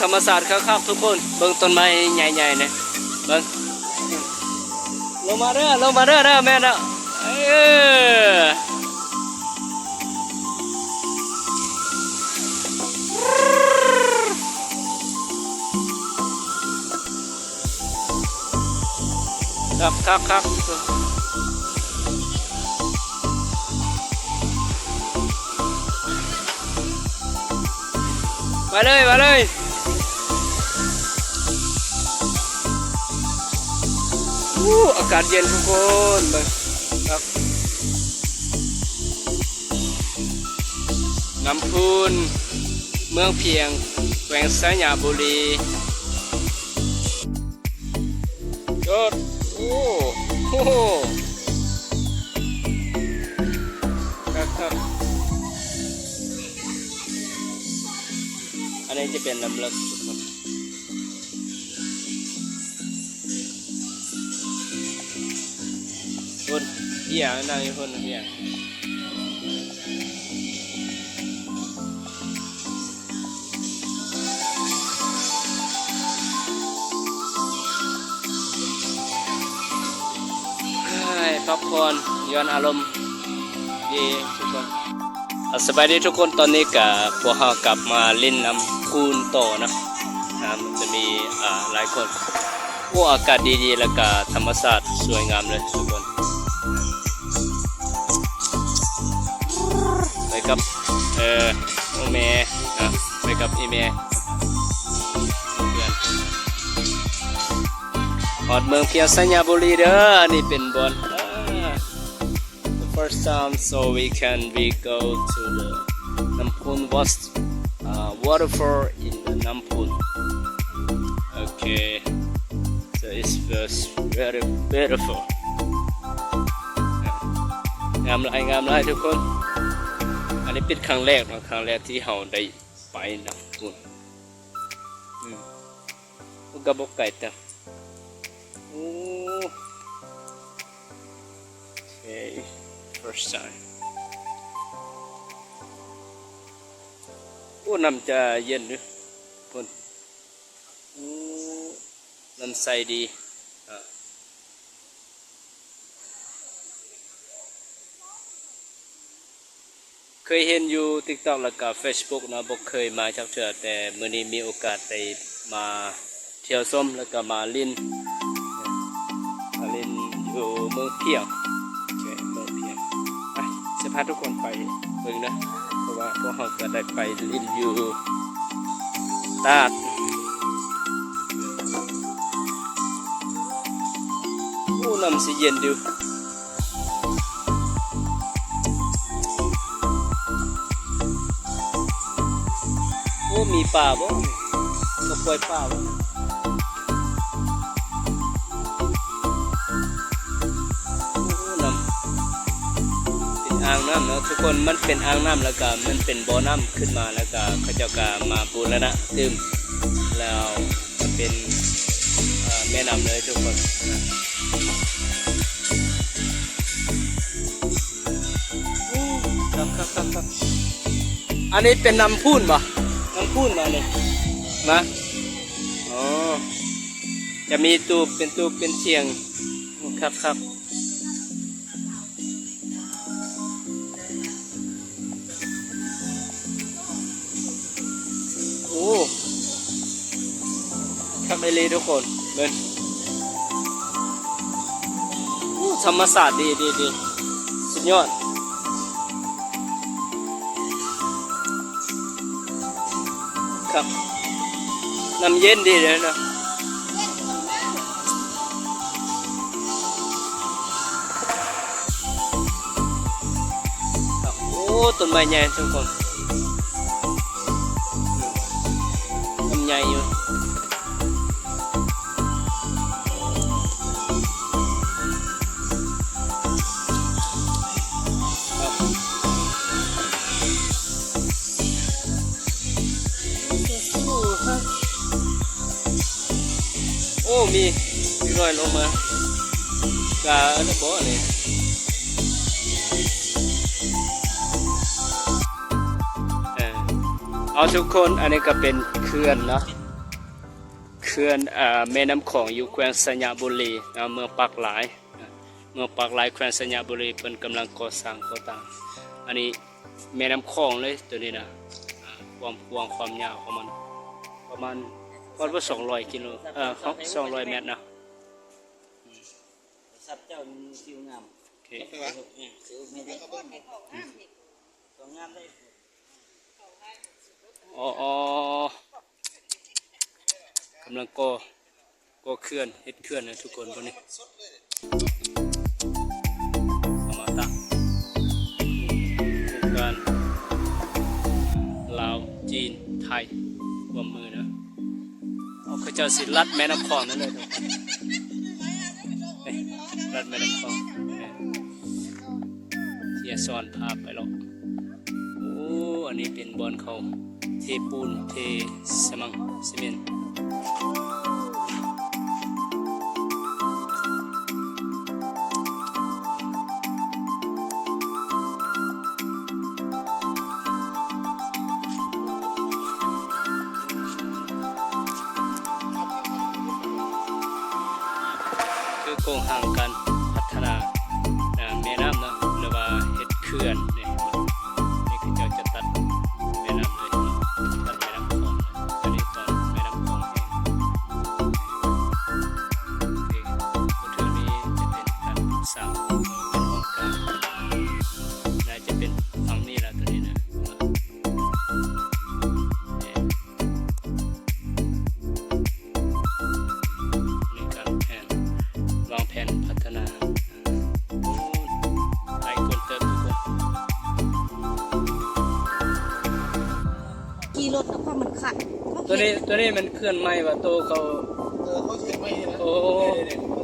ທຳມະຊາດຄັກໆ ທຸກຄົນ ເບິ່ງຕົ້ນໄມ້ໃຫຍ່ໆ ນີ້ ເບິ່ງ ລົງມາເດີ ລົງມາເດີ ເດີ ແມ່ນແລ້ວ ເອີ. ຄັກໆໆ ໄປເລີຍ ໄປເລີຍ ໂອ້ ອາກາດເຢັນທຸກຄົນ ເບິ່ງ ຄັກ. ນ້ຳພຸນ ເມືອງພຽງ ແຂວງໄຊຍະບູລີ ຍົດ ໂອ້ ໂອ້ ຄັກໆ ອັນນີ້ຈະເປັນນ້ຳເລິກທຸກຄົນ. ພຸ້ນ ເພຍ ນັ່ງຢູ່ພຸ້ນ ເພຍ ເອີຍ ພັກຜ່ອນ ຢ່ອນອາລົມ ເຢ້ ທຸກຄົນ. ອ່າ ສະບາຍດີທຸກຄົນ ຕອນນີ້ກະພວກເຮົາກັບມາຫຼິ້ນນ້ຳພຸນຕໍ່ເນາະ ອ່າ ມັນຈະມີ ອ່າ ຫຼາຍຄົນ ໂອ້ ອາກາດດີໆ ແລ້ວກະທຳມະຊາດສວຍງາມເລີຍທຸກຄົນ ໄປກັບ ເອີ ໂອແມ່ ອ່າ ໄປກັບອີ່ແມ່ ເພື່ອນ ຮອດເມືອງພຽງໄຊຍະບູລີເດີ ອັນນີ້ເປັນບ່ອນ ອ່າ The first time, so we can, we go to the Nampun Wat-, uh, waterfall in the Nampun. Okay, so it's very, very beautiful. ງາມຫຼາຍ ງາມຫຼາຍທຸກຄົນ ອັນນີ້ເປັນຄັ້ງແລກເນາະ ຄັ້ງແລກທີ່ເຮົາໄດ້ໄປນຳພຸ້ນ ອືມ ມັນກໍບໍ່ໄກເຕີບ ໂອ້ ເອີ first time ໂອ້ ນ້ຳຈະເຢັນຢູ່ພຸ້ນ ໂອ້ ນ້ຳໃສດີ ອ່າ. ເຄີຍເຫັນຢູ່ຕິກຕັອກ ແລ້ວກະເຟສບຸກເນາະ ບໍ່ເຄີຍມາຈັກເທື່ອ ແຕ່ມື້ນີ້ມີໂອກາດໄດ້ມາທ່ຽວຊົມ ແລ້ວກະມາຫຼິ້ນ ມາຫຼິ້ນຢູ່ເມືອງພຽງ ໂອເຄ ເມືອງພຽງ ໄປ ຈະພາທຸກຄົນໄປເບິ່ງເດີ ເພາະວ່າພວກເຮົາກະໄດ້ໄປຫຼິ້ນຢູ່ຕາດ ໂອ້ ນ້ຳຊິເຢັນຢູ່. ໂອ້ ມີປາບໍ່? ເຂົາປ່ອຍປາບໍ່? ໂອ້ ນ້ຳ ເປັນອ່າງນ້ຳເນາະທຸກຄົນ ມັນເປັນອ່າງນ້ຳ ແລ້ວກະມັນເປັນບໍ່ນ້ຳຂຶ້ນມາ ແລ້ວກະເຂົາເຈົ້າກະມາບູລະນະຕື່ມ ແລ້ວ ມັນເປັນ ເອີ ແມ່ນ້ຳເລີຍທຸກຄົນ ຄັກໆໆ ອັນນີ້ເປັນນ້ຳພຸ້ນບໍ່? ນ້ຳພຸ້ນບໍ່ນີ້? ນະ ອໍ ຈະມີຕູບ ເປັນຕູບ ເປັນສຽງ ຄັກໆ. ໂອ້ ຄັກອີ່ຫຼີທຸກຄົນ ເບິ່ງ ໂອ້ ທຳມະຊາດດີໆໆ ສຸດຍອດ ຄັກ ນ້ຳເຢັນດີເດ້ເນາະ. ໂອ້ ຕົ້ນໄມ້ໃຫຍ່ທຸກຄົນ ຕົ້ນໃຫຍ່ຢູ່. ໂອ້ ມີ ມີລອຍລົງມາ ກະອັນນັ້ນບໍ່ນີ້ ເອີ ເອົາທຸກຄົນ ອັນນີ້ກະເປັນເຂື່ອນເນາະ. ເຂື່ອນ ເອີ ແມ່ນ້ຳຂອງຢູ່ແຂວງໄຊຍະບູລີ ເນາະ ເມືອງປາກລາຍ ເມືອງປາກລາຍ ແຂວງໄຊຍະບູລີ ເພິ່ນກຳລັງກໍ່ສ້າງກໍ່ຕັ້ງ. ອັນນີ້ແມ່ນ້ຳຂອງເລີຍໂຕນີ້ນະ ຄວາມກວ້າງຄວາມຍາວຂອງມັນປະມານ ຮອດບໍ່ ສອງຮ້ອຍກິໂລ ເອີ ສອງຮ້ອຍແມັດນະ. ສັບເຈົ້າຊິວງາມ ໂອເຄ ສວຍງາມເດ້ ອໍ ກຳລັງກໍ່ ກໍ່ເຂື່ອນ ເຮັດເຂື່ອນນະທຸກຄົນ ພວກນີ້ ເອົາມາຕັ້ງ ໂຄງການລາວ ຈີນ ໄທ ຮ່ວມມືນະ. ເຂົາເຈົ້າຊິລັດແມ່ນ້ຳຂອງນັ້ນເລີຍທຸກຄົນ ນີ້ ລັດແມ່ນ້ຳຂອງ ນີ້ ຊິສອນພາໄປເລາະ. ໂອ້ ອັນນີ້ເປັນບ່ອນເຂົາເທປູນ ເທສະມັງ ຊິເມັນ ຄືໂຄງຮ່າງການພັດທະນາ ເອີ ແມ່ນ້ຳເນາະ ຫຼືວ່າເຮັດເຂື່ອນນີ້ ນີ້ເຂົາເຈົ້າຈະຕັດແມ່ນ້ຳເລີຍ ຕັດແມ່ນ້ຳຂອງ ອັນນີ້ຕອນແມ່ນ້ຳຂອງແຫ້ງ ໂອເຄ ເທື່ອນີ້ຈະເປັນການສ້າງ ເປັນຫ້ອງການ ໜ້າຈະເປັນຝັ່ງນີ້ລະ ໂຕນີ້ນະ. ໃນການແຜນ ວາງແຜນພັດທະນາ ໂອ້ ຫຼາຍຄົນເຕີບທຸກຄົນ ຂີ່ລົດແລ້ວຄວາມມັນຄັກ ໂຕນີ້ ໂຕນີ້ມັນເຄື່ອນໃໝ່ວ່າ ໂຕເຂົາ ເອີ ເຂົາເຮັດໃໝ່ນີ້ນະ ໂອ້ ນີ້ໆ